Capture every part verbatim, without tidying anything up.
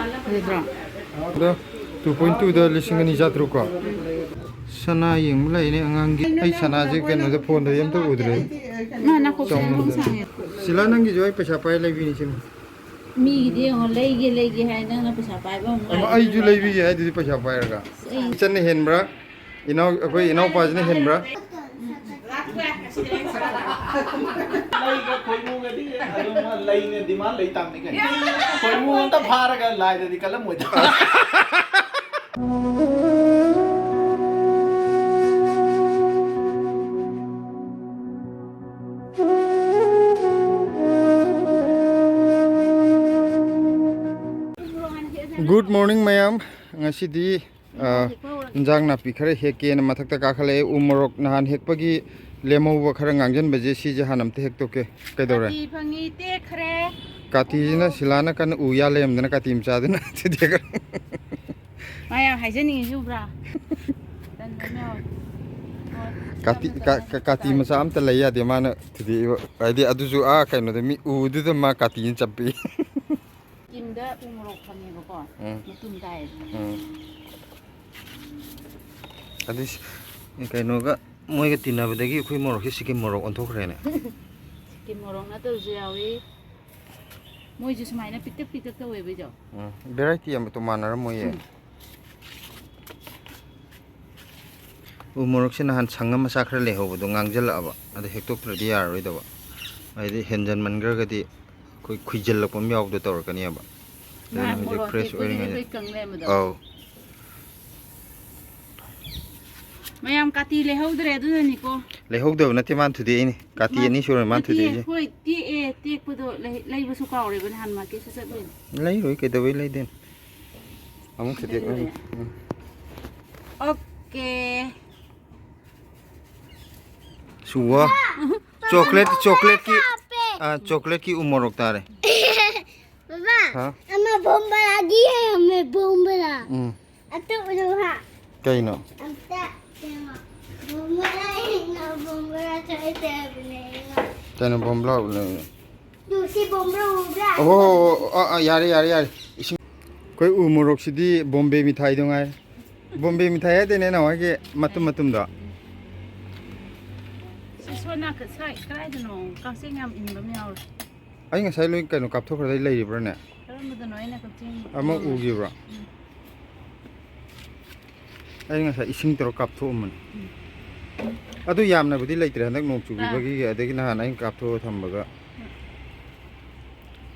ꯎꯗ꯭ꯔꯣ? ꯑꯗꯣ two point ꯇꯨꯗ ꯂꯤꯁꯤꯡ ꯑꯅꯤ ꯆꯥꯇ꯭ꯔꯨꯛ ꯀꯣ? ꯁꯅꯥ ꯌꯦꯡꯕ ꯂꯩꯅꯦ ꯑꯉꯥꯡꯒꯤ꯫ ꯑꯩ ꯁꯅꯥꯁꯦ ꯀꯩꯅꯣꯗ, ꯐꯣꯟꯗꯗꯤ ꯑꯝꯇ ꯎꯗ꯭ꯔꯦ꯫ ꯃꯥ ꯅꯥꯀꯣꯛ ꯆꯥꯎꯃꯟꯗꯅ꯫ ꯁꯥꯡꯉꯦ꯫ ꯁꯤꯂꯥ, ꯅꯪꯒꯤꯁꯨ ꯑꯩ ꯄꯩꯁꯥ ꯄꯥꯏ ꯂꯩꯕꯤꯅꯤ ꯁꯤꯃ꯫ ꯃꯤꯒꯤꯗꯤ ꯌꯦꯡꯉꯣ, ꯂꯩꯒꯦ ꯂꯩꯒꯦ ꯍꯥꯏ, ꯅꯪꯅ ꯄꯩꯁꯥ ꯄꯥꯏꯕ ꯑꯃꯨꯛ ꯑꯃ ꯉꯥꯏꯔꯦ꯫ ꯑꯩꯁꯨ ꯂꯩꯕꯤꯒꯦ ꯍꯥꯏꯗꯨꯗꯤ ꯄꯩꯁꯥ ꯄꯥꯏꯔꯒ꯫ ꯑꯩ ꯏꯆꯟꯅ ꯍꯦꯟꯕ꯭ꯔꯥ? ꯏꯅꯥꯎ-, ꯑꯩꯈꯣꯏ ꯏꯅꯥꯎꯄꯥꯁꯤꯅ ꯍꯦꯟꯕ꯭ꯔꯥ? ꯂꯩꯒ ꯈꯣꯏꯃꯨꯒꯗꯤ ꯑꯗꯨꯝ ꯂꯩꯅ demand ꯂꯩ ꯇꯥꯕꯅꯤ ꯀꯩꯅꯣ꯫ ꯈꯣꯏꯃꯨ ꯑꯝꯇ ꯐꯥꯔꯒ ꯂꯥꯏꯗꯗꯤ ꯀꯜꯂꯝꯃꯣꯏꯗ꯫ Good morning ꯃꯌꯥꯝ꯫ ꯉꯁꯤꯗꯤ, ꯑ, ꯏꯟꯖꯥꯡ ꯅꯥꯄꯤ ꯈꯔ ꯍꯦꯛꯀꯦꯅ ꯃꯊꯛꯇ ꯀꯥꯈꯠꯂꯛꯑꯦ꯫ ꯎ ꯃꯣꯔꯣꯛ ꯅꯍꯥꯟ ꯍꯦꯛꯄꯒꯤ ꯂꯦꯝꯍꯧꯕ ꯈꯔ ꯉꯥꯡꯁꯤꯟꯕꯁꯦ, ꯁꯤꯁꯦ ꯍꯥꯟꯅ ꯑꯝꯇ ꯍꯦꯛꯇꯣꯛꯀꯦ꯫ ꯀꯩꯗꯧꯔꯦ? ꯀꯥꯇꯤ ꯐꯪꯉꯤ, ꯇꯦꯛꯈ꯭ꯔꯦ꯫ ꯀꯥꯇꯤꯁꯤꯅ ꯁꯤꯂꯥꯅ ꯀꯟꯅ ꯎ ꯌꯥꯜ ꯂꯩꯔꯝꯗꯅ, ꯀꯥꯇꯤ ꯃꯆꯥꯗꯨꯅ ꯊꯨꯗꯦꯛꯈ꯭ꯔꯦ꯫ ꯃꯥ ꯌꯥꯝ ꯍꯥꯏꯖꯅꯤꯡꯉꯤꯁꯦ ꯎꯕ꯭ꯔꯥ? ꯇꯟꯕ ꯑꯃ ꯌꯥꯎꯋꯦ꯫ ꯍꯣꯏ, ꯀꯥꯇꯤ, ꯇꯞꯅ ꯀꯥ-, ꯇꯞꯅ ꯀꯥ-, ꯀꯥꯇꯤ ꯇꯞꯅ ꯃꯆꯥ ꯑꯝꯇ ꯂꯩ ꯌꯥꯗꯦ ꯃꯥꯅ ꯊꯨꯗꯦꯛꯏꯕ꯫ ꯍꯥꯏꯗꯤ ꯑꯗꯨꯁꯨ ꯑꯥ ꯀꯩꯅꯣꯗ, ꯃꯤ ꯎꯗꯨꯗ ꯃꯥ ꯀꯥꯇꯤꯅ ꯆꯞꯄꯤ꯫ ꯇꯤꯝꯗ ꯎ ꯃꯣꯔꯣꯛ ꯐꯪꯉꯦꯕꯀꯣ, ꯎꯝ꯫ ꯃꯇꯨꯝ ꯇꯥꯏꯌꯦꯕ꯫ ꯎꯝ꯫ ꯑꯗꯨ ꯁꯤ-, ꯀꯩꯅꯣꯒ, ꯃꯣꯏꯒ ꯇꯤꯟꯅꯕꯗꯒꯤ ꯑꯩꯈꯣꯏ ꯃꯣꯔꯣꯛꯁꯦ ꯁꯤꯀꯤꯝ ꯃꯣꯔꯣꯛ ꯑꯣꯟꯊꯣꯛꯈ꯭ꯔꯦꯅꯦ꯫ ꯁꯤꯀꯤꯝ ꯃꯣꯔꯣꯛ ꯅꯠꯇꯕꯁꯨ ꯌꯥꯎꯏ꯫ ꯃꯣꯏꯁꯨ ꯁꯨꯃꯥꯏꯅ ꯄꯤꯛꯇꯛ ꯄꯤꯛꯇꯛ ꯇꯧꯋꯦꯕ, ꯑꯩꯗꯣ꯫ ꯎꯝ, variety ꯑꯃ ꯇꯣꯉꯥꯟꯅꯔꯝꯃꯣꯏꯌꯦ꯫ ꯎꯝ꯫ ꯎ ꯃꯣꯔꯣꯛꯁꯦ ꯅꯍꯥꯟ ꯁꯪꯉ ꯃꯆꯥ ꯈꯔ ꯂꯩꯍꯧꯕꯗꯣ ꯉꯥꯡꯖꯜꯂꯛꯑꯕ, ꯑꯗꯨ ꯍꯦꯛꯇꯣꯛꯇ꯭ꯔꯗꯤ ꯌꯥꯔꯔꯣꯏꯗꯕ꯫ ꯍꯥꯏꯗꯤ ꯍꯦꯟꯖꯟꯃꯟꯈ꯭ꯔꯒꯗꯤ ꯑꯩꯈꯣꯏ ꯈꯨꯏꯖꯜꯂꯛꯄ ꯑꯃ ꯌꯥꯎꯕꯗꯣ ꯇꯧꯔꯛꯀꯅꯦꯕ꯫ ꯑꯗꯨꯅ ꯅꯍꯥꯟ ꯍꯧꯖꯤꯛ ꯃꯣꯔꯣꯛ fresh ꯑꯇꯦꯛꯄꯗꯨꯗꯤ ꯑꯣꯏꯔꯤꯉꯩꯗ꯫ ꯂꯣꯏ ꯀꯪ ꯂꯩꯔꯝꯕꯗꯣ꯫ ꯑꯧ꯫ ꯃꯌꯥꯝ ꯀꯥꯇꯤ ꯂꯩꯍꯧꯗ꯭ꯔꯦ ꯑꯗꯨꯅꯅꯤꯀꯣ꯫ ꯂꯩꯍꯧꯗꯕ ꯅꯠꯇꯦ, ꯃꯥꯅ ꯊꯨꯗꯦꯛꯏꯅꯦ꯫ ꯀꯥꯇꯤ ꯃꯥ-, ꯑꯅꯤ ꯁꯨꯔꯦ ꯃꯥꯅ ꯅꯠꯇꯦ, ꯊꯨꯗꯦꯛꯏꯁꯦ꯫ ꯍꯣꯏ, ꯇꯦꯛꯑꯦ, ꯇꯦꯛꯄꯗꯣ ꯂꯩ-, ꯂꯩꯕꯁꯨ ꯀꯥꯎꯔꯦꯕ, ꯅꯍꯥꯟ ꯃꯥꯔꯀꯦꯠꯁꯨ ꯆꯠꯂꯨꯏꯅꯦ꯫ ꯂꯩꯔꯣꯏ, ꯀꯩꯗꯧꯕꯩ ꯂꯩꯗꯣꯏꯅꯣ? ꯑꯃꯨꯛ ꯊꯨꯗꯦꯛ-, ꯂꯩꯔꯣꯏꯌꯦ꯫ ꯎꯝ꯫ ꯑꯣꯀꯦ꯫ ꯁꯨꯋꯥ꯫ ꯆꯣꯀ꯭ꯂꯦꯠ, ꯆꯣꯀ꯭ꯂꯦꯠꯀꯤ, ꯑ, ꯆꯣꯀ꯭ꯂꯦꯠꯀꯤ ꯎ ꯃꯣꯔꯣꯛ ꯇꯥꯔꯦ꯫ ꯕꯕꯥ, ꯍꯥ? ꯑꯃ ꯕꯣꯝꯕꯔꯥꯒꯤ ꯍꯦꯛꯑꯝꯃꯦ, ꯕꯣꯝꯕꯔꯥ꯫ ꯎꯝ꯫ ꯑꯇꯣꯞꯄꯗꯣ ꯍꯥ? ꯀꯩꯅꯣ? ꯑꯝꯇ ꯌꯦꯡꯉꯣ꯫ ꯕꯣꯝꯕꯔꯥ ꯌꯦꯡꯉꯣ, ꯕꯣꯝꯕꯔꯥ ꯊꯣꯛꯂꯛꯇꯦ ꯍꯥꯏꯕꯅꯦ, ꯌꯦꯡꯉꯣ꯫ ꯀꯩꯅꯣ ꯕꯣꯝꯕꯔꯥ ꯎꯠꯂꯦ? ꯇꯨ, ꯁꯤ ꯕꯣꯝꯕꯔꯥ ꯎꯕ꯭ꯔꯥ? ꯑꯣ, ꯑꯣ, ꯑꯣ, ꯑꯥ, ꯑꯥ, ꯌꯥꯔꯦ, ꯌꯥꯔꯦ, ꯌꯥꯔꯦ꯫ ꯏꯁꯤꯡ꯫ ꯑꯩꯈꯣꯏ ꯎ ꯃꯣꯔꯣꯛꯁꯤꯗꯤ ꯕꯣꯝꯕꯦ ꯃꯤꯊꯥꯏꯗꯣ ꯉꯥꯏꯔꯦ꯫ ꯕꯣꯝꯕꯦ ꯃꯤꯊꯥꯏ ꯍꯥꯏꯗꯣꯏꯅꯦ ꯅꯍꯥꯟꯋꯥꯏꯒꯤ ꯃꯇꯨꯝ ꯃꯇꯨꯝꯗꯣ꯫ ꯁꯤ ꯁꯣꯝ ꯅꯥꯀꯠ ꯁ꯭ꯋꯥꯏ ꯀꯗꯥꯏꯗꯅꯣ ꯀꯛꯆꯦꯡ ꯌꯥꯝ ꯏꯟꯕ ꯑꯃ ꯌꯥꯎꯔꯦ꯫ ꯑꯩ ꯉꯁꯥꯏ ꯂꯣꯏ ꯀꯩꯅꯣ ꯀꯥꯞꯊꯣꯛꯈ꯭ꯔꯗꯤ ꯂꯩꯔꯤꯕ꯭ꯔꯥꯅꯦ? ꯀꯔꯝꯕꯗꯅꯣ ꯑꯩꯅ ꯀꯛꯆꯦꯡ ꯑꯃ ꯎꯝ. ꯎꯈꯤꯕ꯭ꯔꯥ? ꯎꯝ. ꯑꯩ ꯉꯁꯥꯏ ꯏꯁꯤꯡ ꯇꯧꯔ ꯀꯥꯞꯊꯣꯛꯑꯝꯕꯅꯤ꯫ ꯑꯗꯨ ꯌꯥꯝꯅꯕꯨꯗꯤ ꯂꯩꯇ꯭ꯔꯦ ꯍꯟꯗꯛ ꯅꯣꯡ ꯆꯨꯈꯤꯕꯒꯤ, ꯑꯗꯒꯤ ꯅꯍꯥꯟ ꯑꯩꯅ ꯀꯥꯞꯊꯣꯛꯑ ꯊꯝꯕꯒ꯫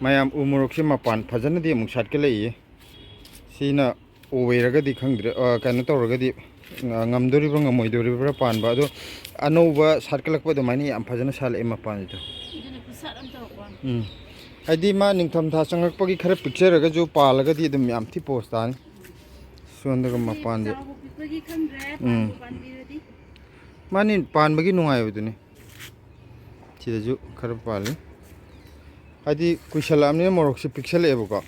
ꯃꯌꯥꯝ ꯎ ꯃꯣꯔꯣꯛꯁꯦ ꯃꯄꯥꯟ ꯐꯖꯅꯗꯤ ꯑꯃꯨꯛ ꯁꯥꯠꯀꯠꯂꯛꯏꯌꯦ꯫ ꯁꯤꯅ ꯑꯣꯏꯔꯒꯗꯤ ꯈꯪꯗ꯭ꯔꯦ, ꯑ, ꯀꯩꯅꯣ ꯇꯧꯔꯒꯗꯤ, ꯑ, ꯉꯝꯗꯣꯔꯤꯕ꯭ꯔꯥ ꯉꯝꯃꯣꯏꯗꯣꯔꯤꯕ꯭ꯔꯥ ꯄꯥꯟꯕ꯫ ꯑꯗꯣ ꯑꯅꯧꯕ ꯁꯥꯠꯀꯠꯂꯛꯄ ꯑꯗꯨꯃꯥꯏꯅ ꯌꯥꯝ ꯐꯖꯅ ꯁꯥꯠꯂꯛꯑꯦ ꯃꯄꯥꯟꯁꯤꯗ꯫ ꯑꯗꯨꯅ ꯈꯨꯠꯁꯥꯠ ꯑꯃ ꯇꯧꯔꯛꯄ ꯋꯥꯅꯤ. ꯎꯝ꯫ ꯍꯥꯏꯗꯤ ꯃꯥ ꯅꯤꯡꯊꯝꯊꯥ ꯆꯪꯉꯛꯄꯒꯤ ꯈꯔ ꯄꯤꯛꯆꯔꯒꯁꯨ ꯄꯥꯜꯂꯒꯗꯤ ꯑꯗꯨꯝ ꯌꯥꯝ ꯊꯤ ꯄꯣꯁ ꯇꯥꯅꯤ꯫ ꯁꯣꯝꯗꯒ ꯃꯄꯥꯟꯁꯦ꯫ ꯆꯥꯎꯕ ꯄꯤꯛꯄꯒꯤ ꯈꯪꯗ꯭ꯔꯦ, ꯎꯝ. ꯄꯥꯟꯕꯨ ꯄꯥꯟꯕꯤꯔꯗꯤ. ꯃꯥꯅꯤ, ꯄꯥꯟꯕꯒꯤ ꯅꯨꯡꯉꯥꯏꯕꯗꯨꯅꯤ꯫ ꯁꯤꯗꯁꯨ ꯈꯔ ꯄꯥꯜꯂꯤ꯫ ꯍꯥꯏꯗꯤ ꯀꯨꯏꯁꯜꯂꯛꯑꯕꯅꯤꯅ ꯃꯣꯔꯣꯛꯁꯦ ꯄꯤꯛꯁꯜꯂꯛꯑꯦꯕꯀꯣ꯫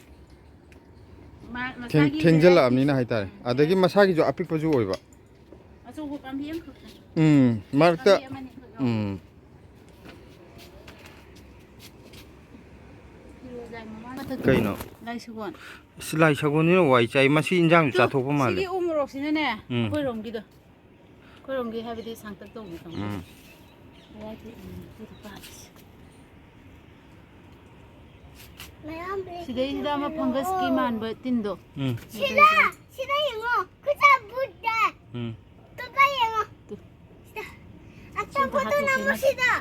ꯃꯥ-, ꯊꯦꯡ-, ꯃꯁꯥꯒꯤ ꯊꯦꯡꯖꯜꯂꯛꯑꯕꯅꯤꯅ variety. ꯍꯥꯏꯇꯥꯔꯦ꯫ ꯑꯗꯒꯤ ꯃꯁꯥꯒꯤꯁꯨ ꯑꯄꯤꯛꯄꯁꯨ ꯑꯣꯏꯕ꯫ ꯑꯆꯧꯕ ꯄꯥꯝꯕꯤ ꯑꯃꯈꯛꯇ. ꯎꯝ, ꯃꯔꯛꯇ꯫ ꯄꯥꯝꯕꯤ ꯑꯃꯅꯤꯈꯛ ꯌꯥꯎꯕ. ꯎꯝ꯫ ꯐꯤꯔꯣꯖꯥꯏ ꯃꯃꯥ ꯃꯊꯛꯇ. ꯀꯩꯅꯣ? ꯂꯥꯏ ꯁꯒꯣꯜ. ꯑꯁ, ꯂꯥꯏ ꯁꯒꯣꯜꯅꯤꯅ ꯋꯥꯏ ꯆꯥꯏ꯫ ꯃꯁꯤ ꯏꯟꯖꯥꯡꯁꯨ ꯇꯨ, ꯆꯥꯊꯣꯛꯄ ꯃꯥꯜꯂꯦ꯫ ꯁꯤꯒꯤ ꯎ ꯃꯣꯔꯣꯛꯁꯤꯅꯅꯦ, ꯎꯝ. ꯑꯩꯈꯣꯏꯔꯣꯝꯒꯤꯗꯣ, ꯑꯩꯈꯣꯏꯔꯣꯝꯒꯤ ꯍꯥꯏꯕꯗꯤ ꯁꯥꯡꯇꯛ ꯇꯧꯕꯤ ꯀꯥꯡꯕꯨ. ꯎꯝ. ꯃꯌꯥꯏꯒꯤ, ꯎꯝ, ꯁꯤꯗꯤ ꯄꯥꯜꯂꯤꯁꯦ. ꯃꯌꯥꯝ ꯁꯤꯗꯩꯁꯤꯗ ꯑꯃ ꯐꯪꯒꯁꯀꯤ ꯃꯥꯟꯕ ꯇꯤꯟꯗꯣ. ꯎꯝ. ꯁꯤꯗ, ꯁꯤꯗ ꯌꯦꯡꯉꯣ. ꯈꯨꯠꯁꯥ ꯕꯨꯠꯇ. ꯎꯝ. ꯇꯨꯄꯥ ꯌꯦꯡꯉꯣ. ꯇꯨ. ꯁꯤꯗ. ꯑꯆꯧꯕꯗꯣ ꯅꯝꯃꯣ ꯁꯤꯗ.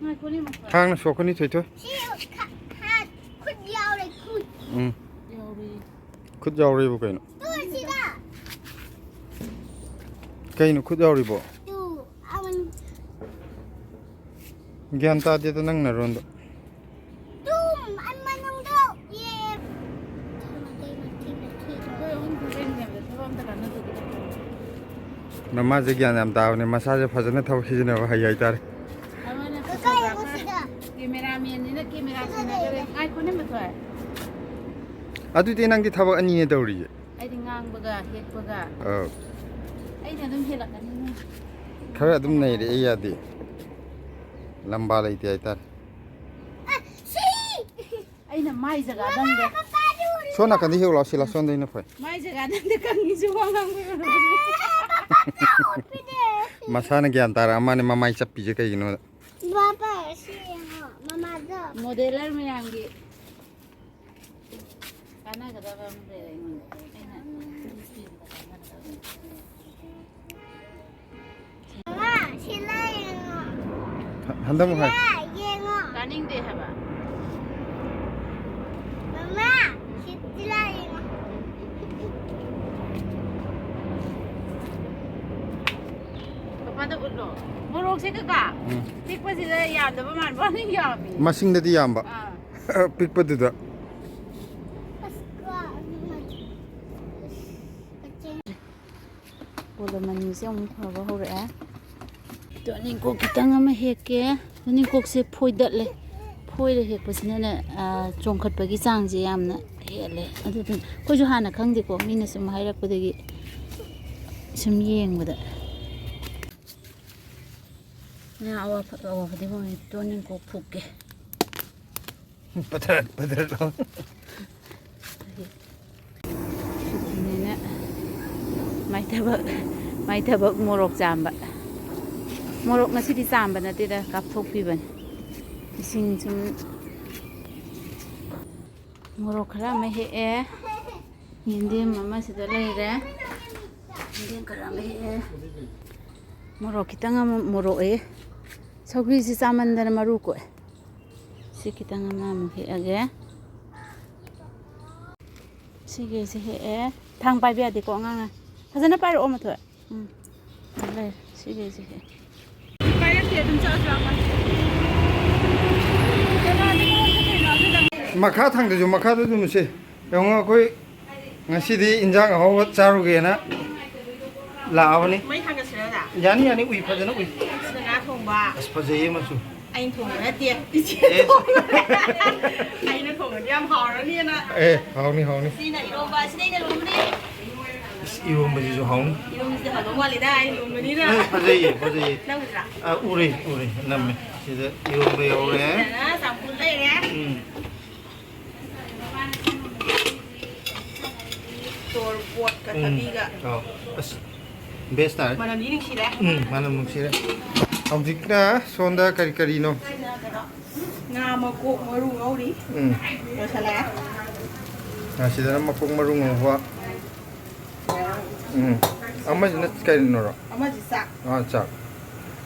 ꯉꯥꯏꯈꯣꯅꯦ, ꯃꯈꯣꯏ. ꯈꯥꯡꯅ ꯁꯣꯛꯀꯅꯤ, ꯊꯣꯏꯊꯣꯏ꯫ ꯁꯤ ꯈ-, ꯈ-, ꯈꯨꯠ ꯌꯥꯎꯔꯦ, ꯈꯨꯠ. ꯎꯝ꯫ ꯌꯥꯎꯔꯤ. ꯈꯨꯠ ꯌꯥꯎꯔꯤꯕ ꯀꯩꯅꯣ? ꯇꯨ ꯁꯤꯗ. ꯀꯩꯅꯣ ꯈꯨꯠ ꯌꯥꯎꯔꯤꯕꯣ? ꯇꯨ. ꯑꯃꯟ. ꯒ꯭ꯌꯥꯟ ꯇꯥꯗꯦꯗ ꯅꯪ ꯅꯔꯣꯟꯗꯣ꯫ ꯇꯨ. ꯑꯃꯟ ꯃꯅꯨꯡꯗ. ꯌꯦ. ꯑꯩꯈꯣꯏ ꯑꯍꯨꯝ ꯊꯣꯛꯂꯛꯏꯅꯦꯕ, ꯊꯕꯛ ꯑꯝꯇ ꯀꯥꯟꯅꯗꯕꯗ. ꯃꯃꯥꯁꯦ ꯒ꯭ꯌꯥꯟ ꯌꯥꯝ ꯇꯥꯕꯅꯦ, ꯃꯁꯥꯁꯦ ꯐꯖꯅ ꯊꯕꯛ ꯁꯤꯖꯤꯟꯅꯕ ꯍꯩ ꯍꯥꯏꯇꯥꯔꯦ꯫ ꯑꯃꯅ ꯀꯀꯥ ꯌꯦꯡꯉꯣ photographer, ꯁꯤꯗ. cameramanꯅꯤꯅ camera ꯁꯤꯟꯅꯈꯔꯦ. ꯉꯥꯏꯈꯣꯅꯦ, ꯃꯊꯣꯏ. ꯑꯗꯨꯗꯤ ꯅꯪꯗꯤ ꯊꯕꯛ ꯑꯅꯤꯅꯦ ꯇꯧꯔꯤꯁꯦ꯫ ꯑꯩꯗꯤ ꯉꯥꯡꯕꯒ ꯍꯦꯛꯄꯒ. ꯑꯧ꯫ ꯑꯩꯅ ꯑꯗꯨꯝ ꯍꯦꯜꯂꯛꯀꯅꯤ꯫ ꯈꯔ ꯑꯗꯨꯝ ꯅꯩꯔꯛꯑꯦ, ꯌꯥꯗꯦ꯫ ꯂꯝꯕꯥ ꯂꯩꯇꯦ ꯍꯥꯏꯇꯥꯔꯦ꯫ ꯁꯤ. ꯑꯩꯅ ꯃꯥꯏ ꯖꯒꯥꯗꯪꯗ. ꯄꯄꯥꯗꯨ ꯁꯣꯝ ꯅꯥꯀꯟꯗ ꯍꯦꯛꯎ ꯂꯥꯎ, ꯁꯤꯂꯥ, ꯁꯣꯝꯗ ꯑꯩꯅ ꯐꯩ꯫ ꯃꯥꯏ ꯖꯒꯥꯗ ꯑꯝꯇ ꯀꯪꯉꯤꯁꯦ ꯋꯥ ꯉꯥꯡꯕ ꯌꯥꯔꯣꯏ꯫ ꯃꯁꯥꯅ ꯒ꯭ꯌꯥꯟ ꯇꯥꯔꯛꯑ ꯃꯥꯅꯦ ꯃꯃꯥꯏ ꯆꯞꯄꯤꯁꯦ ꯀꯩꯒꯤꯅꯣꯗ꯫ ꯕꯥꯕꯥ, ꯁꯤ ꯌꯦꯡꯉꯣ, ꯃꯃꯥꯗꯣ꯫ ꯃꯣꯗꯦꯂꯔ ꯃꯌꯥꯝꯒꯤ ꯀꯥꯟꯅꯒꯗꯕ ꯑꯃ ꯂꯩꯔꯦ ꯑꯩꯉꯣꯟꯗ꯫ ꯑꯩꯅ ꯃꯃꯥ, ꯁꯤ ꯂꯥꯏ ꯌꯦꯡꯉꯣ꯫ ꯍ-, ꯍꯟꯗꯛ ꯑꯃꯨꯛ ꯍꯥꯏ꯫ ꯁꯤ ꯂꯥꯏ ꯌꯦꯡꯉꯣ꯫ ꯇꯥꯅꯤꯡꯗꯦ ꯍꯥꯏꯕ꯫ ꯃꯃꯥ, ꯁꯤ ꯂꯥꯏ ꯌꯦꯡꯉꯣ꯫ ꯄꯄꯥꯗ ꯎꯠꯂꯣ꯫ ꯃꯣꯔꯣꯛꯁꯦ ꯀꯀꯥ, ꯎꯝ꯫ ꯄꯤꯛꯄꯁꯤꯗ ꯌꯥꯝꯗꯕ ꯃꯥꯟꯕ ꯋꯥꯅꯤ, ꯌꯥꯝꯃꯤ꯫ ꯃꯁꯤꯡꯗꯗꯤ ꯌꯥꯝꯕ꯫ ꯑꯥ꯫ ꯄꯤꯛꯄꯗꯨꯗ꯫ ꯑꯁ, ꯀꯣ-, ꯀꯣꯂꯝ ꯑꯅꯤꯁꯦ ꯑꯃꯨꯛ ꯐꯕ ꯍꯧꯔꯛꯑꯦ꯫ ꯇꯨꯅꯤꯡꯈꯣꯛ ꯈꯤꯇꯪ ꯑꯃ ꯍꯦꯛꯀꯦ꯫ ꯇꯨꯅꯤꯡꯈꯣꯛꯁꯦ ꯐꯣꯏꯗꯠꯂꯦ꯫ ꯐꯣꯏꯔ ꯍꯦꯛꯄꯁꯤꯅꯅꯦ, ꯑ, ꯆꯣꯡꯈꯠꯄꯒꯤ ꯆꯥꯡꯁꯦ ꯌꯥꯝꯅ ꯍꯦꯜꯂꯦ꯫ ꯑꯗꯨꯗꯨꯅ ꯑꯩꯈꯣꯏꯁꯨ ꯍꯥꯟꯅ ꯈꯪꯗꯦꯀꯣ, ꯃꯤꯅ ꯁꯨꯝ ꯍꯥꯏꯔꯛꯄꯗꯒꯤ ꯁꯨꯝ ꯌꯦꯡꯕꯗ꯫ ꯉꯥ ꯑꯋꯥ ꯐ-, ꯑꯋꯥ ꯐꯗꯤꯒꯣꯝ ꯇꯨꯅꯤꯡꯈꯣꯛ ꯐꯨꯛꯀꯦ꯫ ꯄꯊꯔꯠ, ꯄꯊꯔꯠ ꯂꯥꯎ꯫ ꯁꯤꯅ ꯃꯥꯏꯊꯕꯛ, ꯃꯥꯏꯊꯕꯛ ꯃꯣꯔꯣꯛ ꯆꯥꯝꯕ꯫ ꯃꯣꯔꯣꯛ ꯉꯁꯤꯗꯤ ꯆꯥꯝꯕ ꯅꯠꯇꯦꯗ, ꯀꯥꯞꯊꯣꯛꯄꯤꯕꯅꯤ꯫ ꯏꯁꯤꯡ ꯁꯨꯝ, ꯃꯣꯔꯣꯛ ꯈꯔ ꯑꯃ ꯍꯦꯛꯑꯦ, ꯌꯦꯟꯗꯦꯝ ꯑꯃ ꯁꯤꯗ ꯂꯩꯔꯦ, ꯌꯦꯟꯗꯦꯝ ꯈꯔ ꯑꯃ ꯍꯦꯛꯑꯦ, ꯃꯣꯔꯣꯛ ꯈꯤꯇꯪ ꯑꯃ, ꯃꯣꯔꯣꯛ ꯑꯦ, ꯁꯧꯒ꯭ꯔꯤꯁꯤ ꯆꯥꯃꯟꯗꯅ ꯃꯔꯨ ꯀꯣꯛꯑꯦ꯫ ꯁꯤ ꯈꯤꯇꯪ ꯑꯃꯃꯨꯛ ꯍꯦꯛꯑꯒꯦ꯫ ꯁꯤꯒꯤꯁꯦ ꯍꯦꯛꯑꯦ꯫ ꯊꯥꯡ ꯄꯥꯏꯕ ꯌꯥꯗꯦꯀꯣ ꯑꯉꯥꯡꯅ꯫ ꯐꯖꯅ ꯄꯥꯏꯔꯛꯑꯣ, ꯃꯊꯣꯏ꯫ ꯎꯝ꯫ ꯂꯩꯔꯦ꯫ ꯁꯤꯒꯤꯁꯦ ꯍꯦꯛꯑꯦ꯫ ꯄꯥꯏꯔꯛꯇꯦ, ꯑꯗꯨꯝ ꯆꯠꯂꯁꯨ ꯌꯥꯕ꯫ ꯃꯈꯥ ꯊꯥꯡꯗꯁꯨ ꯃꯈꯥꯗ ꯑꯗꯨꯝ ꯁꯦ꯫ ꯌꯦꯡꯉꯣ, ꯑꯩꯈꯣꯏ ꯉꯁꯤꯗꯤ ꯏꯟꯖꯥꯡ ꯑꯍꯥꯎꯕ ꯆꯥꯔꯨꯒꯦꯅ ꯂꯥꯛꯑꯕꯅꯤ꯫ ꯃꯩ ꯊꯥꯡꯒꯠꯁꯤꯔꯗ? ꯌꯥꯅꯤ, ꯌꯥꯅꯤ, ꯎꯏ, ꯐꯖꯅ ꯎꯏ꯫ ꯁꯤꯗ ꯉꯥ ꯊꯣꯡꯕ꯫ ꯑꯁ, ꯐꯖꯩꯌꯦ ꯃꯆꯨ꯫ ꯑꯩꯅ ꯊꯣꯡꯕ ꯅꯠꯇꯦ, ꯏꯆꯦ ꯑꯦ꯫ ꯊꯣꯡꯕ꯫ ꯑꯩꯅ ꯊꯣꯡꯕꯗꯤ ꯌꯥꯝ ꯍꯥꯎꯔꯅꯤꯅ꯫ ꯑꯦ, ꯍꯥꯎꯅꯤ, ꯍꯥꯎꯅꯤ꯫ ꯁꯤꯅ ꯏꯔꯣꯝꯕ, ꯁꯤꯅ ꯑꯩꯅ ꯂꯣꯟꯕꯅꯦ꯫ ꯑꯁ, ꯏꯔꯣꯝꯕꯁꯤꯁꯨ ꯍꯥꯎꯅꯤ꯫ ꯏꯔꯣꯝꯕꯁꯤꯗꯤ ꯍꯥꯎꯗꯧ ꯃꯥꯜꯂꯤꯗ, ꯑꯩ ꯂꯣꯟꯕꯅꯤꯅ꯫ ꯑꯦ, ꯐꯖꯩꯌꯦ, ꯐꯖꯩꯌꯦ꯫ ꯅꯪ ꯎꯗ꯭ꯔꯥ? ꯑ, ꯎꯔꯦ, ꯎꯔꯦ, ꯅꯝꯃꯦ꯫ ꯁꯤꯗ ꯏꯔꯣꯝꯕ ꯌꯧꯔꯦ꯫ ꯁꯤꯗꯅ ꯆꯝꯐꯨꯠ ꯂꯩꯔꯦ꯫ ꯎꯝ꯫ ꯎꯝ꯫ ꯊꯕꯤꯒ꯫ ꯑꯧ꯫ ꯑꯁ, best ꯇꯥꯔꯦ꯫ ꯃꯅꯝꯗꯤ ꯅꯨꯡꯁꯤꯔꯦ꯫ ꯎꯝ, ꯃꯅꯝ ꯅꯨꯡꯁꯤꯔꯦ꯫ ꯍꯧꯖꯤꯛꯅ ꯁꯣꯝꯗ ꯀꯔꯤ ꯀꯔꯤꯅꯣ? ꯁꯤꯅ ꯀꯩꯅꯣ, ꯉꯥ ꯃꯀꯣꯛ ꯃꯔꯨ ꯉꯧꯔꯤ꯫ ꯎꯝ꯫ ꯂꯣꯏꯁꯜꯂꯛꯑꯦ꯫ ꯑ, ꯁꯤꯗꯅ ꯃꯀꯣꯛ ꯃꯔꯨ ꯉꯧꯕ꯫ ꯎꯝ꯫ ꯑꯃꯁꯤꯅ ꯀꯔꯤꯅꯣꯔꯣ? ꯑꯃꯁꯤ ꯆꯥꯛ꯫ ꯑꯥ, ꯆꯥꯛ꯫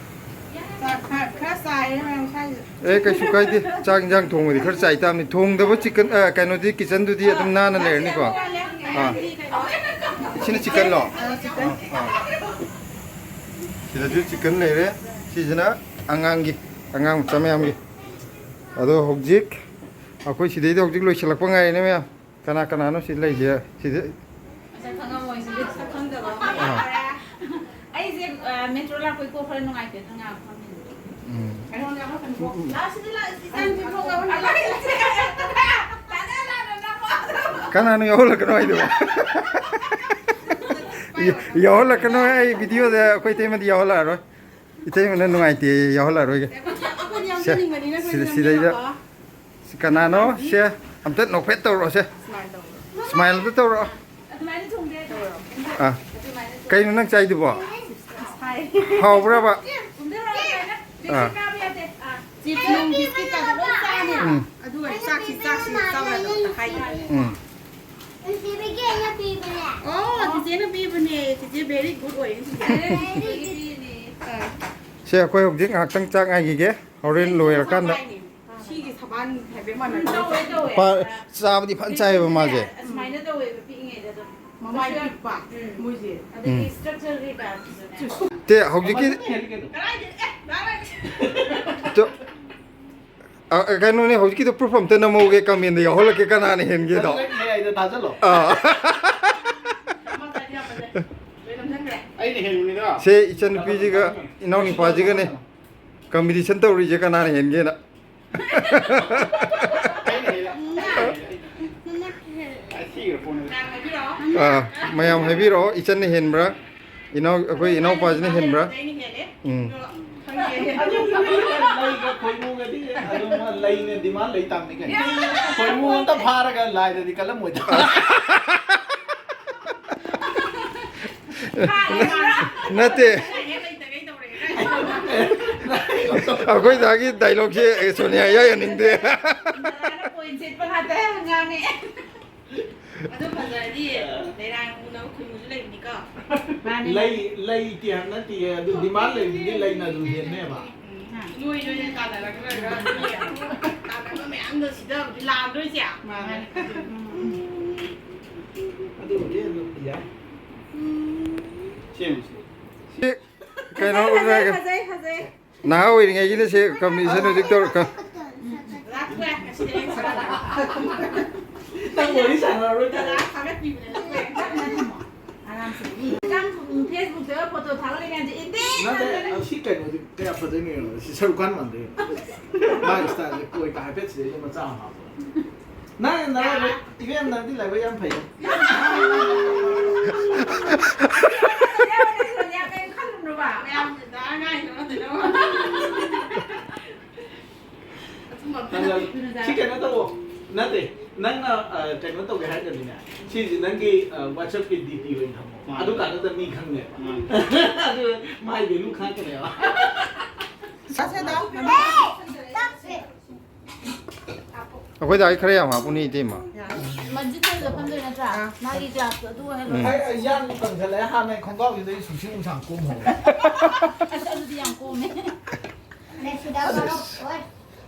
ꯆꯥꯛ ꯈꯔ, ꯈꯔ ꯆꯥꯏꯔꯦ ꯃꯌꯥꯝ ꯁ꯭ꯋꯥꯏꯁꯤꯗ꯫ ꯑꯦ, ꯀꯩꯁꯨ ꯀꯥꯏꯗꯦ꯫ ꯆꯥꯛ ꯏꯟꯖꯥꯡ ꯊꯣꯡꯕꯗꯤ ꯈꯔ ꯆꯥꯏ ꯇꯥꯕꯅꯤ꯫ ꯊꯣꯡꯗꯕ chicken, ꯑ, ꯀꯩꯅꯣꯗꯤ, kitchenꯗꯨꯗꯤ ꯑꯗꯨꯝ ꯅꯥꯟꯅ ꯂꯩꯔꯅꯤꯀꯣ꯫ ꯑꯥ꯫ ꯁꯤꯅ chickenꯂꯣ? ꯑꯥ, chicken꯫ ꯑꯥ, ꯑꯥ꯫ ꯁꯤꯗꯁꯨ chicken ꯂꯩꯔꯦ꯫ ꯁꯤꯁꯤꯅ ꯑꯉꯥꯡꯒꯤ, ꯑꯉꯥꯡ ꯃꯆꯥ ꯃꯌꯥꯝꯒꯤ꯫ ꯑꯗꯣ ꯍꯧꯖꯤꯛ ꯑꯩꯈꯣꯏ ꯁꯤꯗꯩꯗ ꯍꯧꯖꯤꯛ ꯂꯣꯏꯁꯤꯜꯂꯛꯄ ꯉꯥꯏꯔꯤꯅꯦ ꯃꯌꯥꯝ꯫ ꯀꯅꯥ ꯀꯅꯥꯅꯣ ꯁꯤ ꯂꯩꯁꯦ? ꯁꯤꯗ ꯃꯁꯛ ꯈꯪꯉꯝꯃꯣꯏ, ꯁꯤꯗꯤ ꯁꯛ ꯈꯪꯗꯕ ꯑꯃ ꯑꯥ꯫ ꯌꯥꯎꯔꯦ꯫ ꯑꯩꯁꯦ, ꯑ, metro ꯂꯥꯛꯄꯩ ꯀꯣꯛ ꯈꯔ ꯅꯨꯡꯉꯥꯏꯇꯦ, ꯑꯗꯨꯅ ꯉꯥꯏꯍꯥꯛ ꯐꯝꯃꯤꯅꯦ꯫ ꯎꯝ꯫ ꯑꯩꯉꯣꯟꯗ ꯑꯃ ꯈꯟꯕ꯫ ꯎꯝ, ꯎꯝ꯫ ꯂꯥꯛꯑꯣ, ꯁꯤꯗ ꯂꯥꯛꯑꯣ, ꯁꯤ ꯏꯆꯥꯅꯨꯄꯤ ꯊꯣꯛꯑꯒ ꯂꯥꯛꯑꯣ꯫ ꯇꯥꯟꯅ ꯂꯥꯛꯑꯣ, ꯅꯪ ꯀꯅꯥꯅꯣ ꯌꯥꯎꯍꯜꯂꯛꯀꯅꯣ ꯍꯥꯏꯗꯨꯕꯣ? ꯌꯥꯎꯍꯜꯂꯛꯀꯅꯣ, ꯑꯩ videoꯗ ꯑꯩꯈꯣꯏ ꯏꯇꯩꯃꯗꯤ ꯌꯥꯎꯍꯜꯂꯛꯑꯔꯣꯏ꯫ ꯏꯇꯩꯃꯅ ꯅꯨꯡꯉꯥꯏꯇꯦ, ꯌꯥꯎꯍꯜꯂꯛꯑꯔꯣꯏꯒꯦ꯫ ꯑꯩꯈꯣꯏꯗꯤ ꯌꯥꯝ ꯁꯦ, ꯆꯠꯅꯤꯡꯕꯅꯤꯅ ꯁꯤꯗ, ꯑꯩꯈꯣꯏꯗꯤ ꯁꯤꯗꯩꯗ꯫ ꯅꯝꯕꯤꯔꯛꯑꯣ꯫ ꯁꯤ ꯀꯅꯥꯅꯣ? ꯁꯦ, ꯑꯝꯇ ꯅꯣꯛꯐꯦꯠ ꯇꯧꯔꯛꯑꯣ ꯁꯦ꯫ ꯁꯨꯃꯥꯏꯅ ꯇꯧꯔꯣ꯫ Smile ꯑꯝꯇ ꯇꯧꯔꯛꯑꯣ꯫ ꯑꯗꯨꯃꯥꯏꯅ ꯊꯣꯡꯗꯦ꯫ ꯇꯧꯔꯣ꯫ ꯑꯥ꯫ ꯑꯗꯨꯃꯥꯏꯅ ꯊꯣꯡꯗꯦ꯫ ꯀꯩꯅꯣ ꯅꯪ ꯆꯥꯏꯗꯨꯕꯣ? ꯍꯥꯏ꯫ ꯍꯥꯎꯕ꯭ꯔꯕ? ꯊꯣꯡꯗꯦ, ꯍꯥꯎꯕ꯭ꯔꯥ? ꯑꯗꯨꯃꯥꯏꯅ꯫ ꯑꯥ꯫ ꯆꯤꯞꯁ ꯅꯨꯡ ꯕꯤꯁꯀꯤꯠ ꯀꯥꯗꯣ ꯂꯣꯏ ꯆꯥꯅꯦ꯫ ꯎꯝ꯫ ꯑꯗꯨꯒ ꯆꯥꯛꯁꯤ, ꯆꯥꯛꯁꯤ ꯆꯥꯎ ꯌꯥꯗꯕ ꯑꯝꯇ ꯍꯥꯏꯒꯦ꯫ ꯎꯝ꯫ ꯆꯤꯆꯦꯒꯤ ꯑꯩꯅ ꯄꯤꯕꯅꯦ꯫ ꯑꯣ, ꯆꯤꯆꯦꯅ ꯄꯤꯕꯅꯦ꯫ ꯆꯤꯆꯦ very good ꯑꯣꯏꯌꯦ, ꯆꯤꯆꯦ꯫ Very good꯫ ꯑꯥ꯫ ꯁꯦ, ꯑꯩꯈꯣꯏ ꯍꯧꯖꯤꯛ ꯉꯥꯏꯍꯥꯛꯇꯪ ꯆꯥꯛ ꯉꯥꯏꯈꯤꯒꯦ꯫ ꯍꯣꯔꯦꯟ ꯂꯣꯏꯔꯀꯥꯟꯗ꯫ ꯁꯤꯒꯤ ꯁꯕꯥꯟ ꯍꯥꯏꯐꯦꯠ ꯃꯥꯟꯅꯕ ꯇꯧꯋꯦ, ꯇꯧꯋꯦ꯫ ꯄꯥ-, ꯆꯥꯕꯗꯤ ꯐꯖꯅ ꯆꯥꯏꯌꯦꯕ ꯃꯥꯁꯦ꯫ ꯑꯁꯨꯃꯥꯏꯅ ꯇꯧꯋꯦꯕ ꯄꯤꯛꯏꯉꯩꯗ ꯑꯗꯨꯝ꯫ ꯃꯃꯥꯏ ꯄꯤꯛꯄ, ꯎꯝ꯫ ꯃꯣꯏꯁꯦ꯫ ꯑꯗꯒꯤ ꯎꯝ꯫ Structure ꯀꯩꯀꯥꯁꯤꯁꯨꯅꯦ꯫ ꯇꯦ, ꯍꯧꯖꯤꯛꯀꯤ ꯑꯃꯗꯨꯅ ꯍꯦꯜꯂꯤ ꯀꯩꯅꯣ꯫ ꯀꯗꯥꯏꯗꯩ? ꯑꯦ, ꯇꯣ-, ꯑ, ꯑ, ꯀꯩꯅꯣꯅꯦ, ꯍꯧꯖꯤꯛꯀꯤꯗꯣ proof ꯑꯝꯇ ꯅꯝꯍꯧꯒꯦ, commentꯗ ꯌꯥꯎꯍꯜꯂꯛꯀꯦ, ꯀꯅꯥꯅ ꯍꯦꯟꯒꯦꯗꯣ꯫ ꯅꯪ ꯃꯌꯥꯏꯗ ꯊꯥꯖꯜꯂꯣ꯫ ꯑꯥ꯫ ꯑꯩꯅ ꯍꯦꯟꯕꯅꯤꯗ꯫ ꯁꯦ, ꯏꯆꯟꯅꯨꯄꯤꯁꯤꯒ ꯏꯅꯥꯎꯅꯨꯄꯥꯁꯤꯒꯅꯦ competition ꯇꯧꯔꯤꯁꯦ, ꯀꯅꯥꯅ ꯍꯦꯟꯒꯦꯅ꯫ ꯑꯩꯅ ꯍꯦꯜꯂꯦ꯫ ꯑꯩꯅ ꯍꯦꯜꯂꯦ꯫ ꯑꯥ, ꯃꯌꯥꯝ ꯍꯥꯏꯕꯤꯔꯛꯑꯣ, ꯏꯆꯟꯅ ꯍꯦꯟꯕ꯭ꯔꯥ, ꯏꯅꯥꯎ-, ꯑꯩꯈꯣꯏ ꯏꯅꯥꯎꯄꯥꯁꯤꯅ ꯍꯦꯟꯕ꯭ꯔꯥ? ꯎꯝ꯫ ꯂꯩꯒ ꯈꯣꯏꯃꯨꯒꯗꯤ ꯑꯗꯨꯝ ꯂꯩꯅ demand ꯂꯩ ꯇꯥꯕꯅꯤ ꯀꯩꯅꯣ꯫ ꯈꯣꯏꯃꯨ ꯑꯝꯇ ꯐꯥꯔꯒ ꯂꯥꯏꯗꯗꯤ ꯀꯜꯂꯝꯃꯣꯏꯗ꯫ ꯅꯠꯇꯦ꯫ ꯑꯩꯈꯣꯏ ꯗꯥꯒꯤ ꯗꯥꯏꯂꯣꯛꯁꯦ ꯁꯣꯅꯤꯌꯥ ꯏꯌꯥ ꯌꯥꯅꯤꯡꯗꯦ꯫ ꯗꯗꯥꯅ ꯄꯣꯏꯟ ꯁꯦꯠꯄ ꯉꯥꯛꯇ ꯉꯥꯡꯉꯦ꯫ ꯑꯗꯨ ꯐꯖꯔꯗꯤ ꯂꯩꯔꯥꯡ ꯎꯅꯕ ꯈꯨꯅꯨꯁꯨ ꯂꯩꯕꯅꯤꯀꯣ꯫ ꯃꯥꯅꯦ꯫ ꯂꯩ, ꯂꯩ ꯇꯦ ꯍꯥꯏꯕ ꯅꯠꯇꯤꯌꯦ, ꯑꯗꯨ ꯗꯤꯃꯥꯟ ꯂꯩꯕꯗꯨꯗꯤ ꯂꯩꯅ ꯑꯗꯨꯝ ꯍꯦꯟꯅꯦꯕ꯫ ꯅꯣꯏ ꯅꯣꯏꯅ ꯇꯥꯟꯅꯔꯛꯇ꯭ꯔꯒ ꯇꯥꯟꯅꯕ ꯃꯌꯥꯝꯗꯣ ꯁꯤꯗꯕꯨꯗꯤ ꯂꯥꯛꯑꯔꯣꯏꯁꯦ꯫ ꯃꯥꯅꯦ꯫ ꯑꯗꯨꯕꯨꯗꯤ ꯑꯗꯨꯝ ꯌꯥꯏ꯫ ꯁꯦꯝꯁꯦ꯫ ꯁꯤ ꯀꯩꯅꯣ ꯐꯖꯩ, ꯎꯠꯂꯒ ꯐꯖꯩ, ꯐꯖꯩ꯫ ꯅꯍꯥ ꯑꯣꯏꯔꯤꯉꯩꯒꯤꯅ ꯁꯤ ꯀꯝꯕꯤꯅꯦꯁꯟ ꯍꯧꯖꯤꯛ ꯇꯧꯔ-, ꯀ-, ꯅꯪ ꯋꯥꯔꯤ ꯁꯥꯟꯅꯔꯔꯣꯏ ꯀꯥꯏꯅ꯫ ꯑꯔꯥꯝꯁꯦ꯫ ꯃꯤ ꯍꯧꯖꯤꯛꯀꯥꯟ ꯐꯦꯁꯕꯨꯛꯇꯒ ꯐꯣꯇꯣ ꯊꯥꯒꯠꯂꯤ ꯃꯌꯥꯝꯁꯦ ꯏꯟꯗꯦ ꯅꯠꯇꯦ, ꯉꯥꯛꯇꯅꯦ꯫ ꯁꯤ ꯀꯩꯅꯣꯗꯤ ꯀꯌꯥ ꯐꯖꯩꯅꯣ ꯌꯦꯡꯉꯣ꯫ ꯁꯤ ꯁꯔꯨꯛ ꯈꯥꯟ ꯃꯥꯟꯗ꯭ꯔꯣ ꯌꯦꯡꯉꯣ꯫ ꯃꯥꯒꯤ ꯁ꯭ꯇꯥꯏꯜꯁꯦ ꯀꯣꯏ ꯀꯥ ꯍꯥꯏꯐꯦꯠ ꯁꯤꯗꯩꯗ ꯃꯆꯥ ꯑꯃ ꯍꯥꯞꯄꯒ꯫ ꯅꯪ ꯅꯔꯥꯏꯕꯛ, ꯏꯕꯦꯝ, ꯅꯪꯗꯤ ꯂꯥꯏꯕꯛ ꯌꯥꯝ ꯐꯩꯌꯦ꯫ ꯁꯣꯅꯤꯌꯥ ꯀꯩꯝ ꯈꯜꯂꯨꯅꯣꯕ꯫ ꯃꯌꯥꯝꯁꯤꯗ ꯑꯉꯥꯡ ꯅꯣꯛꯍꯟꯗꯅꯕ꯫ ꯑꯗꯨꯅ ꯁꯤ ꯀꯩꯅꯣ ꯇꯧꯋꯣ꯫ ꯅꯠꯇꯦ, ꯅꯪꯅ, ꯑ, ꯀꯩꯅꯣ ꯇꯧꯒꯦ ꯍꯥꯏꯔꯒꯗꯤꯅꯦ, ꯁꯤꯁꯤ ꯅꯪꯒꯤ, ꯑ, WhatsApp-ꯀꯤ D P ꯑꯣꯏꯅ ꯊꯝꯃꯣ꯫ ꯃꯥꯅꯦ꯫ ꯑꯗꯨ ꯀꯥꯟꯗꯨꯗ ꯃꯤ ꯈꯪꯅꯦꯕ꯫ ꯃꯥꯅꯦ꯫ ꯑꯗꯨ ꯃꯥꯏ value ꯈꯪꯉꯛꯀꯅꯦꯕ꯫ ꯑꯩꯈꯣꯏ ꯗꯥꯒꯤ ꯈꯔ ꯌꯥꯝ ꯍꯥꯞꯄꯨꯅꯦ, ꯏꯇꯩꯃ꯫ ꯃꯁꯖꯤꯠꯇ ꯐꯝꯗꯣꯏ ꯅꯠꯇ꯭ꯔꯥ? ꯃꯥꯒꯤ ꯒ꯭ꯂꯥꯁꯇꯣ ꯑꯗꯨ ꯑꯣꯏꯍꯜꯂꯣ꯫ ꯎꯝ꯫ ꯑꯩ, ꯑꯩ ꯌꯥꯝ ꯀꯪꯁꯜꯂꯛꯑꯦ, ꯍꯥꯟꯅꯩ ꯈꯣꯡꯒ꯭ꯔꯥꯎꯁꯤꯗ ꯑꯩ ꯁꯨꯡꯁꯤ ꯅꯨꯡꯁꯥꯡ ꯀꯣꯝ ꯍꯧꯔꯦ꯫ ꯑꯁ, ꯑꯗꯨꯗꯤ ꯌꯥꯝ ꯀꯣꯝꯃꯦ꯫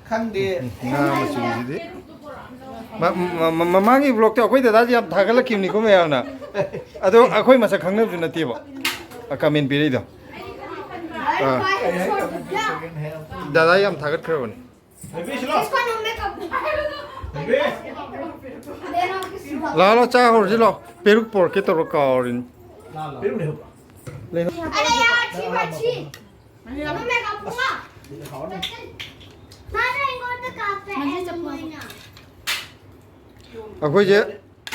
ꯈꯪꯗꯦ꯫ ꯉꯥ ꯃꯆꯨꯁꯤꯗꯤ꯫ ꯃ-, ꯃ-, ꯃ-, ꯃꯃꯥꯡꯒꯤ vlog-ꯇ ꯑꯩꯈꯣꯏ ꯗꯗꯥꯁꯦ ꯌꯥꯝ ꯊꯥꯒꯠꯂꯛꯈꯤꯕꯅꯤꯀꯣ ꯃꯌꯥꯝꯅ꯫ ꯑꯗꯣ ꯑꯩꯈꯣꯏ ꯃꯁꯛ ꯈꯪꯅꯕꯁꯨ ꯅꯠꯇꯦꯕ꯫ ꯑ, comment ꯄꯤꯔꯛꯏꯗꯣ꯫ ꯑꯥ꯫ ꯗꯗꯥ ꯌꯥꯝ ꯊꯥꯒꯠꯈ꯭ꯔꯕꯅꯤ꯫ ꯂꯥꯛꯑꯣ, ꯂꯥꯛꯑꯣ, ꯆꯥ ꯍꯧꯔꯁꯤ ꯂꯥꯛꯑꯣ꯫ ꯄꯦꯔꯨꯛ ꯄꯣꯔꯛꯀꯦ ꯇꯧꯔ ꯀꯥꯎꯔꯤꯅꯤ꯫ ꯂꯩ-, ꯑꯔꯦ ꯌꯥꯔ, ꯊꯤ ꯐꯥꯏ, ꯊꯤ꯫ ꯃꯃꯦ ꯀꯥꯞꯄꯨꯀꯣ꯫ ꯃꯥꯅ ꯑꯩꯉꯣꯟꯗ ꯀꯥꯞꯄꯦ꯫ ꯑꯩꯈꯣꯏꯁꯦ,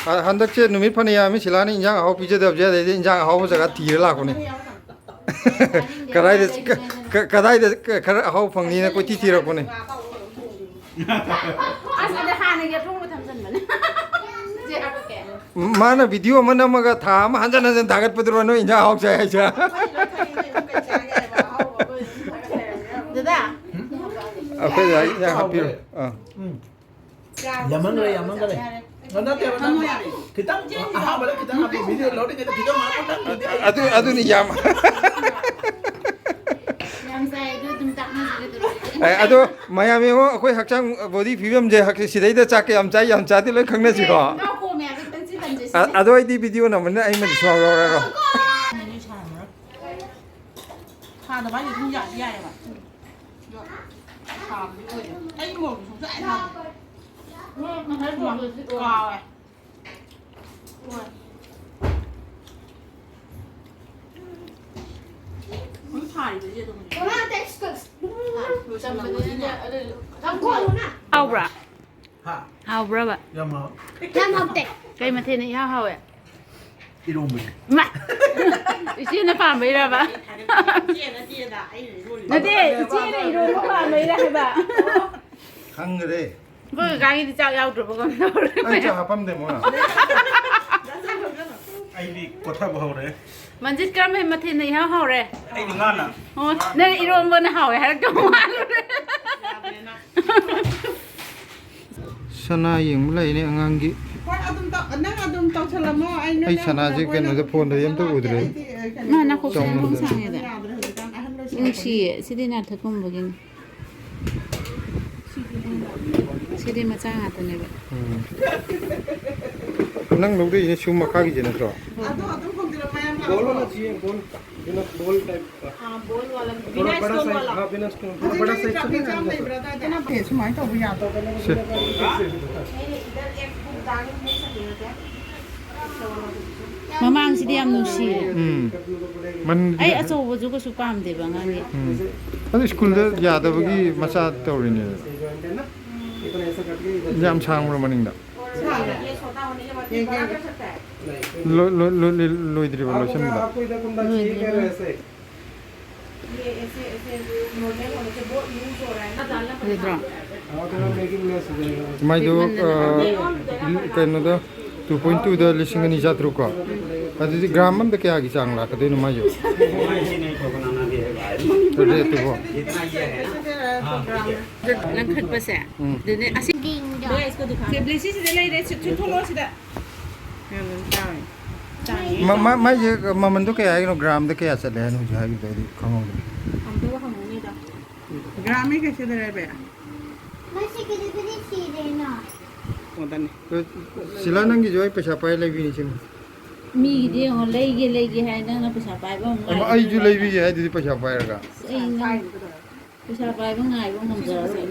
ꯑ, ꯍꯟꯗꯛꯁꯦ ꯅꯨꯃꯤꯠ ꯐꯅ ꯌꯥꯝꯃꯤ ꯁꯤꯂꯥꯅ ꯏꯟꯖꯥꯡ ꯑꯍꯥꯎ ꯄꯤꯖꯗꯕꯁꯦ, ꯑꯗꯩꯗꯤ ꯏꯟꯖꯥꯡ ꯑꯍꯥꯎꯕ ꯖꯒꯥ ꯊꯤꯔ ꯂꯥꯛꯄꯅꯦ꯫ ꯀꯗꯥꯏꯗ, ꯀ-, ꯀ-, ꯀꯗꯥꯏꯗ ꯈꯔ ꯑꯍꯥꯎ ꯐꯪꯅꯤꯅ ꯀꯣꯏꯊꯤ ꯊꯤꯔꯛꯄꯅꯦ꯫ ꯑꯁ, ꯑꯗ ꯍꯥꯟꯅꯒꯤ ꯑꯊꯣꯡꯕ ꯊꯝꯖꯟꯕꯅꯦ꯫ ꯆꯦ ꯍꯥꯞꯄꯛꯀꯦ꯫ ꯃꯥꯅ ꯚꯤꯗꯤꯑꯣ ꯑꯃ ꯅꯝꯃꯒ ꯊꯥ ꯑꯃ ꯍꯟꯖꯟ ꯍꯟꯖꯟ ꯊꯥꯒꯠꯄꯗꯨꯔꯣ ꯅꯣꯏ ꯏꯟꯖꯥꯡ ꯑꯍꯥꯎ ꯆꯥꯏ ꯍꯥꯏꯁꯦ? ꯗꯗꯥ, ꯑꯩꯈꯣꯏꯗ ꯏꯟꯖꯥꯡ ꯍꯥꯞꯄꯤꯔꯣ꯫ ꯑꯥ꯫ ꯌꯥꯝꯃꯟꯈ꯭ꯔꯦ, ꯌꯥꯝꯃꯟꯈ꯭ꯔꯦ꯫ ꯅꯠꯇꯦꯕ, ꯅꯪ ꯈꯤꯇꯪ ꯑꯍꯥꯟꯕꯗ ꯈꯤꯇꯪ ꯍꯥꯞꯄꯤ, ꯚꯤꯗꯤꯑꯣ ꯂꯧꯔꯤꯉꯩꯗ ꯈꯤꯇꯪ ꯍꯥꯞꯄ, ꯅꯪ ꯚꯤꯗꯤꯑꯣ ꯑꯗꯨ ꯑꯗꯨꯅꯤ ꯌꯥꯝ꯫ ꯌꯥꯝ ꯆꯥꯏ, ꯑꯗꯨ ꯑꯗꯨꯝ ꯇꯥꯛꯅꯁꯤꯔ ꯑꯗꯨꯗꯤ? ꯑꯦ, ꯑꯗꯣ ꯃꯌꯥꯝ ꯌꯦꯡꯉꯣ, ꯑꯩꯈꯣꯏ ꯍꯛꯆꯥꯡ ꯕꯣꯗꯤ ꯐꯤꯕꯝꯁꯦ ꯍꯛ-, ꯁꯤꯗꯩꯗ ꯆꯥꯛ ꯀꯌꯥꯝ ꯆꯥꯏ ꯌꯥꯝ ꯆꯥꯗꯦ ꯂꯣꯏ ꯈꯪꯅꯁꯤꯀꯣ꯫ ꯉꯥ ꯈꯣꯝꯃꯦ ꯍꯥꯏꯕ ꯈꯤꯇꯪ ꯆꯤꯜꯍꯟꯁꯦ ꯑ-, ꯁꯤꯅꯤ꯫ ꯑꯗꯣ ꯑꯩꯗꯤ ꯚꯤꯗꯤꯑꯣ ꯅꯝꯕꯅꯤꯅ ꯑꯩ ꯃꯗꯤ ꯁꯨꯡꯌꯥꯎ ꯌꯥꯎꯔꯔꯣꯏ꯫ ꯁꯥꯗꯕ ꯍꯥꯏꯁꯦ ꯑꯗꯨꯝ ꯌꯥꯗꯤ ꯌꯥꯏꯑꯕ꯫ ꯑꯗꯣ ꯁꯥꯕꯗꯤ ꯑꯣꯏꯗꯦ꯫ ꯑꯩ ꯃꯣꯔꯣꯛ ꯁꯨꯡꯆꯥ ꯍꯦꯛ ꯁꯥꯗꯦ꯫ ꯀꯥꯎꯋꯦ꯫ ꯍꯧꯖꯤꯛ ꯁꯥꯔꯤꯕꯁꯦ ꯑꯗꯨꯝ ꯂꯣꯏꯁꯤꯜꯂꯛꯄꯁꯤꯅ꯫ ꯍꯥꯎꯕ꯭ꯔꯥ? ꯍꯥ? ꯍꯥꯎꯕ꯭ꯔꯕ? ꯌꯥꯝ ꯍꯥꯎ꯫ ꯌꯥꯝ ꯍꯥꯎꯇꯦ꯫ ꯀꯩ ꯃꯊꯦꯜꯅ ꯏꯍꯥꯎ ꯍꯥꯎꯋꯦ? ꯏꯔꯣꯝꯕꯁꯦ꯫ ꯃꯥ! ꯏꯆꯦꯅ ꯄꯥꯝꯕꯩꯔꯕ? ꯅꯠꯇꯦ, ꯏꯆꯦꯅ ꯏꯔꯣꯝꯕ ꯄꯥꯝꯕꯩꯔ ꯍꯥꯏꯕ? ꯈꯪꯈ꯭ꯔꯦ꯫ ꯑꯩꯈꯣꯏ ꯀꯀꯥꯒꯤꯗꯤ ꯆꯥꯛ ꯌꯥꯎꯗ꯭ꯔꯕ ꯀꯩꯅꯣꯝ ꯇꯧꯔꯦ꯫ ꯑꯩ ꯆꯥꯛ ꯍꯥꯞꯄꯝꯗꯦ ꯃꯣꯏꯅ꯫ ꯑꯩꯗꯤ ꯀꯣꯊꯕ ꯍꯧꯔꯦ꯫ ꯃꯟꯖꯤꯠ, ꯀꯔꯝꯕ ꯃꯊꯦꯜꯅ ꯏꯍꯥꯎ ꯍꯥꯎꯔꯦ? ꯑꯩꯗꯤ ꯉꯥꯅ꯫ ꯑꯣ, ꯅꯪ ꯏꯔꯣꯝꯕꯅ ꯍꯥꯎꯋꯦ ꯍꯥꯏꯔꯛꯇꯧ ꯃꯥꯜꯂꯨꯔꯦ꯫ ꯁꯅꯥ ꯌꯦꯡꯕ ꯂꯩꯅꯦ ꯑꯉꯥꯡꯒꯤ꯫ ꯍꯣꯏ, ꯑꯗꯨꯝ ꯇꯧ, ꯅꯪ ꯑꯗꯨꯝ ꯇꯧꯁꯜꯂꯝꯃꯣ꯫ ꯑꯩ ꯅꯪ ꯑꯩ ꯁꯅꯥꯁꯦ ꯅꯪ ꯀꯩꯅꯣꯗ ꯐꯣꯟꯗ ꯑꯝꯇ ꯎꯗ꯭ꯔꯦ꯫ ꯑꯩꯗꯤ, ꯑ, ꯀꯩꯅꯣ ꯃꯥ ꯇꯧꯕ ꯅꯥꯀꯣꯛꯁꯦ ꯆꯥꯎꯃꯟꯗꯅ꯫ ꯃꯈꯣꯡ ꯁꯥꯡꯉꯦꯗ꯫ ꯌꯥꯗ꯭ꯔꯦ ꯍꯧꯖꯤꯛꯀꯥꯟ ꯑꯍꯟ ꯑꯣꯏꯁꯜꯂꯛꯄꯒꯤ꯫ ꯅꯨꯡꯁꯤꯌꯦ, ꯁꯤꯗꯤ ꯅꯥꯊꯛꯀꯨꯝꯕꯒꯤꯅꯤ꯫ ꯁꯤꯗꯤ ꯃꯆꯥ ꯉꯥꯛꯇꯅꯦꯕ꯫ ꯎꯝ꯫ ꯅꯪ ꯂꯧꯗꯣꯏꯁꯦ ꯁꯨꯝ ꯃꯈꯥꯒꯤꯁꯦ ꯅꯠꯇ꯭ꯔꯣ? ꯑꯗꯣ ꯑꯗꯨꯝ ꯍꯧꯖꯤꯛ ꯃꯌꯥꯝ गोल वाला ꯂꯥꯛꯄ꯭ꯔꯣ? चाहिए, गोल, बिना गोल टाइप का। हाँ, बोल वाला, थोड़ा बिना बड़ा स्टोन साइज, वाला। हाँ, बिना स्टोन, थोड़ा अच्छा, बड़ा नहीं, साइज नहीं, चाहिए ना। नहीं, brother, है ना? ये सुनाई तो अभी आता है। ꯁꯦ꯫ नहीं, इधर एक बुक डाल नहीं सकते हो क्या? ꯃꯃꯥꯡꯁꯤꯗꯤ ꯌꯥꯝ ꯅꯨꯡꯁꯤꯌꯦ꯫ ꯎꯝ꯫ ꯃꯅꯤꯡꯗꯤ ꯑꯩ ꯑꯆꯧꯕꯁꯨ ꯀꯩꯁꯨ ꯄꯥꯝꯗꯦꯕ ꯑꯉꯥꯡꯒꯤ꯫ ꯎꯝ꯫ ꯑꯗꯨ ꯁ꯭ꯀꯨꯜꯗ ꯌꯥꯗꯕꯒꯤ ꯃꯆꯥ ꯇꯧꯔꯤꯅꯦ꯫ ये जॉइंट है ना, ये तो ऐसा कट के इधर ꯌꯥꯝ ꯁꯥꯡꯕ꯭ꯔꯣ ꯃꯅꯤꯡꯗ? ये छोटा होने के बाद ये बड़ा कर सकता है। ꯂꯣ-, ꯂꯣ-, ꯂꯣ-, ꯂꯣ-, ꯂꯣꯏꯗ꯭ꯔꯤꯕꯣ आपको, ꯂꯣꯏꯁꯤꯟꯕꯗ? आपको इधर कुंदा चाहिए, कह रहे ऐसे। ये ऐसे, ऐसे नॉर्मल होने से बहुत लूज हो रहा है ना, डालना ꯑꯗꯨꯗ꯭ꯔꯣ? हाँ, थोड़ा मेकिंग लेस हो जाएगा। ꯃꯥꯏꯗꯣ, ꯑ, ꯀꯩꯅꯣꯗꯣ, ꯇꯨ ꯄꯣꯏꯟ ꯇꯨꯗ ꯂꯤꯁꯤꯡ ꯑꯅꯤ ꯆꯥꯇ꯭ꯔꯨꯛ ꯀꯣ? ꯑꯗꯨꯗꯤ ꯒ꯭ꯔꯥꯝ ꯑꯝꯗ ꯀꯌꯥꯒꯤ ꯆꯥꯡ ꯂꯥꯛꯀꯗꯣꯏꯅꯣ ꯃꯥꯏꯁꯦ? ꯔꯦꯠꯇꯨꯕꯣ? ꯂꯪꯈꯠꯄꯁꯦ꯫ ꯎꯝ꯫ ꯑꯗꯨꯅꯦ ꯑꯁꯤ ꯁꯦ, ꯕ꯭ꯂꯦꯁꯤꯁꯤꯗ ꯂꯩꯔꯦ꯫ ꯁꯤ, ꯁꯤ ꯊꯣꯛꯂꯛꯑꯣ ꯁꯤꯗ꯫ ꯃ-, ꯃ-, ꯃꯥꯏꯁꯦ ꯃꯃꯟꯗꯣ ꯀꯌꯥ ꯍꯥꯏꯅꯣ? ꯒ꯭ꯔꯥꯝꯗ ꯀꯌꯥ ꯆꯠꯂꯦ ꯍꯥꯏꯅꯣ ꯍꯧꯖꯤꯛ ꯍꯥꯏꯈꯤꯕꯗꯣ? ꯑꯩꯗꯤ ꯈꯪꯍꯧꯗ꯭ꯔꯦ꯫ ꯑꯝꯇꯕꯨ ꯍꯪꯉꯨꯅꯦꯗ꯫ ꯒ꯭ꯔꯥꯝ ꯀꯩꯁꯨ ꯂꯩꯔꯕ? ꯃꯁꯤ ꯀꯤꯂꯣꯒꯤꯗꯤ ꯁꯤꯔꯦꯅ꯫ ꯑꯣ, ꯗꯟꯅꯦ꯫ ꯁꯤꯂꯥ, ꯅꯪꯒꯤꯁꯨ ꯑꯩ ꯄꯩꯁꯥ ꯄꯥꯏꯔ ꯂꯩꯕꯤꯅꯤ ꯁꯤꯃ꯫ ꯃꯤꯒꯤꯗꯤ ꯌꯦꯡꯉꯣ, ꯂꯩꯒꯦ, ꯂꯩꯒꯦ ꯍꯥꯏ, ꯅꯪꯅ ꯄꯩꯁꯥ ꯄꯥꯏꯕ ꯑꯃꯨꯛ ꯑꯃ, ꯉꯥꯏ꯫ ꯑꯩꯁꯨ ꯂꯩꯕꯤꯒꯦ ꯍꯥꯏꯗꯨꯗꯤ ꯄꯩꯁꯥ ꯄꯥꯏꯔꯒ꯫ ꯑꯩ ꯅꯪ ꯄꯩꯁꯥ ꯄꯥꯏꯕ ꯉꯥꯏꯕ ꯉꯝꯖꯔꯔꯣꯏ꯫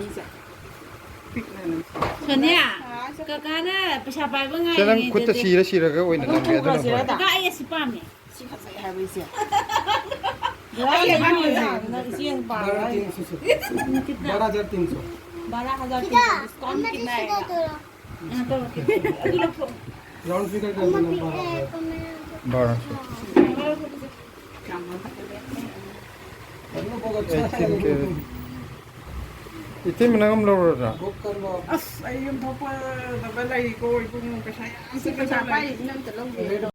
ꯁꯣꯅꯤꯌꯥ, ꯀꯀꯥꯅ ꯄꯩꯁꯥ ꯄꯥꯏꯕ ꯁꯦ, ꯅꯪ ꯉꯥꯏꯔꯤꯉꯩꯗꯗꯤ ꯈꯨꯠꯇ ꯁꯤꯔ ꯁꯤꯔꯒ ꯑꯣꯏꯅ ꯅꯝꯒꯦ, ꯑꯗꯨꯅ ꯐꯔꯦ꯫ ꯀꯀꯥ, ꯑꯩ ꯑꯁꯤ ꯄꯥꯝꯃꯦ꯫ ꯁꯤ ꯐꯖꯩ ꯍꯥꯏꯕ ꯑꯩꯁꯦ꯫ ꯅꯪ ꯏꯆꯦꯅ ꯄꯥꯝꯃꯦ ꯍꯥꯏꯅꯦ꯫ बारह तीन सौ से। कितना? बारह हजार तीन सौ। बारह हजार तीन सौ, डिस्काउंट कितना आएगा? हाँ, तो राउंड फिगर कर देना, बारह हजार। बारह सौ। क्या बात है। बहुत अच्छा है। Eighteen carat. ꯏꯇꯩꯃ, ꯅꯪ ꯑꯃ ꯂꯧꯔꯣꯗꯅ꯫ बुक करवाओ। ꯑꯁ, ꯑꯩ ꯌꯨꯝ ꯊꯣꯛꯄꯗ ꯂꯩꯀꯣ, ꯏꯕꯨꯡꯉꯣ, ꯄꯩꯁꯥ ꯌꯥꯝ ꯁꯤ ꯄꯩꯁꯥ ꯄꯥꯏ, ꯏꯅꯝꯇ ꯂꯧꯒꯦ꯫